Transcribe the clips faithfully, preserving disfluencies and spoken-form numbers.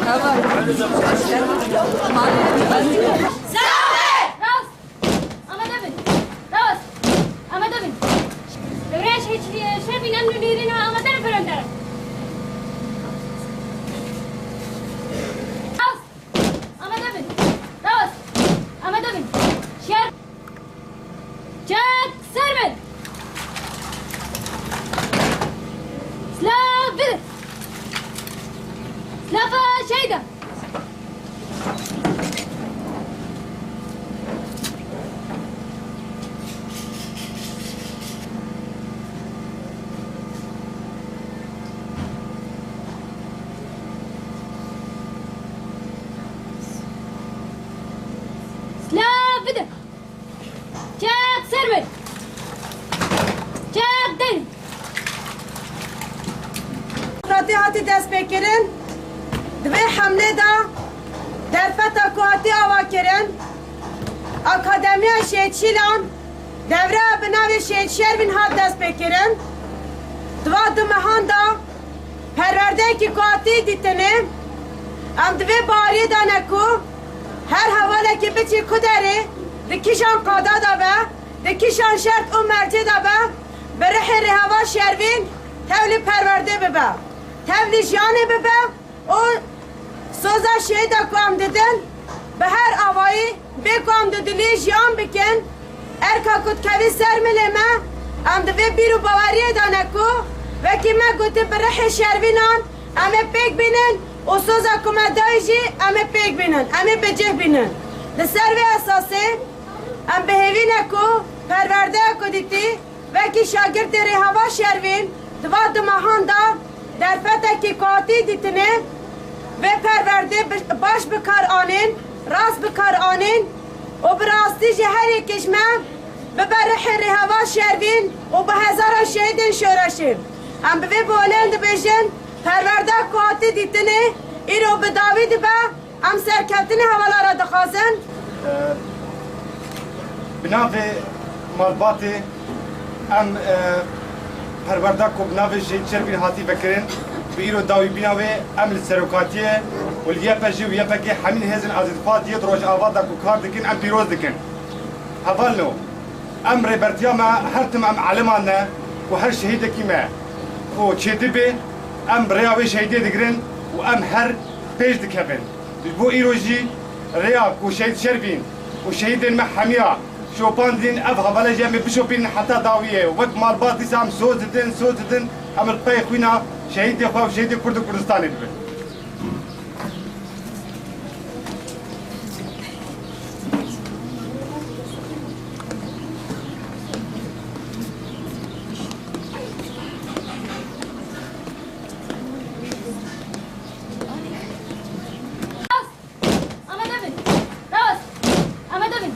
Rast! Amade bin! Rast! Amade bin! Dewreya şehîd-, şervîn em nûnêrîn amade ne berender. Rast! Amade bin! Rast! Amade bin! Şer! Çek ser bin! Silav bidin! Silava şehîda! Silav bidin! Çek ser bin! Çek derî! Demokratî hatî destpêkirin. Di vê hemlê de derfeta ku hatî avakirin, Akademiya Şehîd Şîlan, devreya bi navê Şehîd Şervîn hat destpêkirin. Di va du mehan de perwerdeyekî ku hatî dîtinê, em di vê baweriyê de ne ku her hevalekî biçî ku derê, di kîjan qada de be, di kîjan şert û mercê de be, bi rihê rêheval Şervîn tevlî perwerdê bibe, tevlî jiyanê bibe û soza şehîda ku em didin, bi her avayî bê ku em didilî jiyan bikin, erka ku dikevî ser milê me, em di vê bîr û baweriyê de ne ku, wekî me gotî, bi rihê Şervînan em ê pêk bînin û soza ku me dayî jî em ê pêk bînin, em ê bi cih bînin. Li ser vê esasê em bi hêvî ne ku perwerdeya ku dîtî, wekî şagirtê rêheval Şervîn di va du mehan de derfetekî ku hatî dîtinê, vê perwerdê bi-, baş bi kar anîn, rast bi kar anîn û bi rastî jî her yekê ji me bibe rihê rêheval Şervîn û bi hezaran şehîdên şoreşê. Em bi vê bolên dibêjin, perwerdeya ku hatî dîtinê îro bi dawî dibe. Em serkeftinê hevala re dixwazin. E, bi navê malbatê em, e, perwerda ku bi navê Şehîd Şervîn hatî vekirin, bi îro dawîbîna wê em li serokatiyê û li Y P J û Y P G hemîn hêzên azîdxwaz yê di Rojava de ku kar dikin, em pîroz dikin. Hevalno, em rêbertiya me her tim em eliman ne û her şehîdekî me ku çêdibe, em bi rêya wê şehîdê digirin û em her pêş dikevin. Ji bo îro jî rêya ku Şehîd Şervîn û şehîdên me hemiya şopandin, ev hevala jî em ê bişopînin heta dawiyê. Wek malbat dîsa em soz didin, soz didin, em li pey xwîna şehîdê xwe û şehîdê Kurd û Kurdistanê bibin. Amade bin. Rast. Amade bin.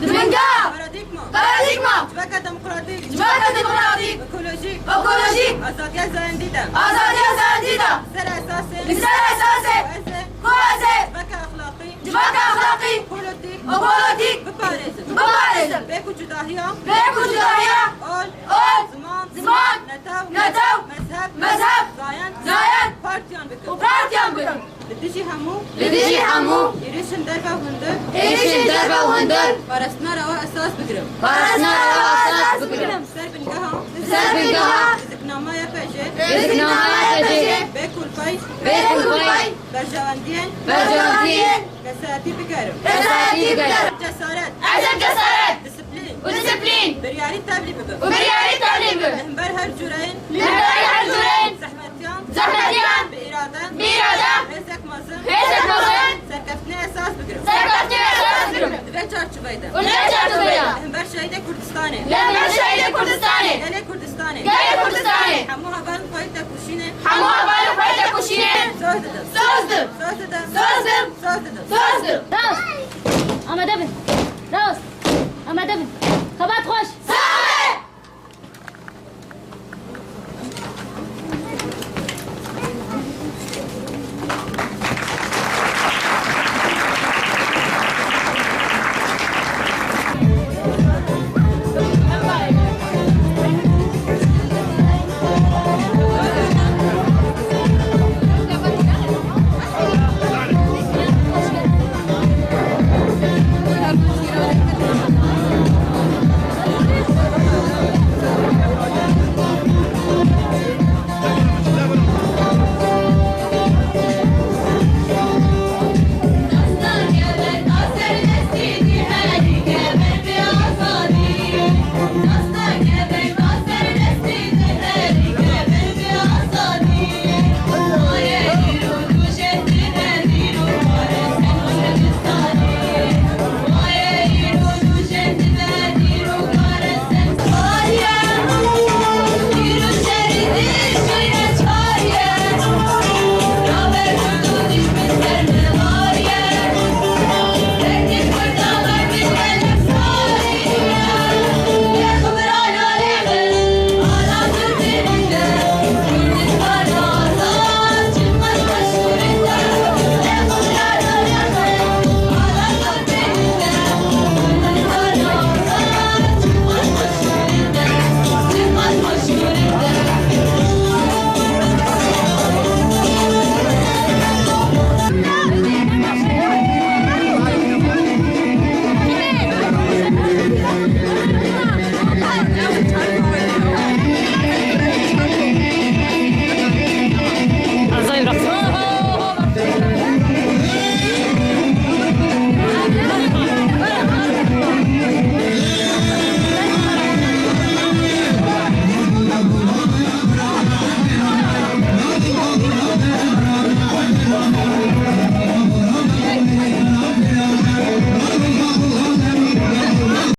Di bingeha. Paradîgma. Paradîgma. Civaka demokratîk. Civaka demokratîk. Ekolojîk. Ekolojîk. Azadiya zayendî de. Azadiya zayendî de. Li ser esasê. Li ser esasê. Ku ez ê. Ku ez ê. Civaka exlaqî. Civaka exlaqî. Polotîk. Û polotîk. Biparêzin. Biparêzin. Bê ku cudahiya. Bê ku cudahiya. Ol. Ol. Ziman. Ziman. Netew. Netew. Mezheb. Mezheb. Zayend. Zayend. Partiyan bikin. Û partiyan bikin. Li dijî hemû. Li dijî hemû. Êrişên derve û hundir. Êrişên derve û hundir. Parastina rewa esas bigirin. Parastina rewa esas bigirin. Ser bingeha. Ser bingeha. Rêziknama Y P J. Rêziknama Y P J. Bê kulpay. Bê kulpay. Berjewendiyên. Berjewendiyên. Kesayetî bigerin. Kesayetî bigerin. Cesaret. Ezem cesaret. Disiplîn. Û disiplîn. Biryarî tevlî bibe. Û biryarî tevlî bibe. Li hember her cûreyên. Li hember her cûreyên. Zehmetiyan. Zehmetiyan. Bi îrade. Bi îrade. Hêzek mezin. Hêzek mezin. Serkeftinê esas bigirin. Serkeftinê esas bigirin. Di vê çarçoveyê de. Û di vê çarçoveyê de. Li hember şehîdê Kurdistanê. Li hember şehîdê Kurdistanê. Gelê Kurdistanê. Gelê Kurdistanê. Hemû hevalên xwe yê tekoşînê. Hemû hevalên xwe yê tekoşînê. Soz didim. Soz didim. Soz didim. Soz didim. Soz didim. Soz didim. Rast. Amade bin. Rast. Amade bin.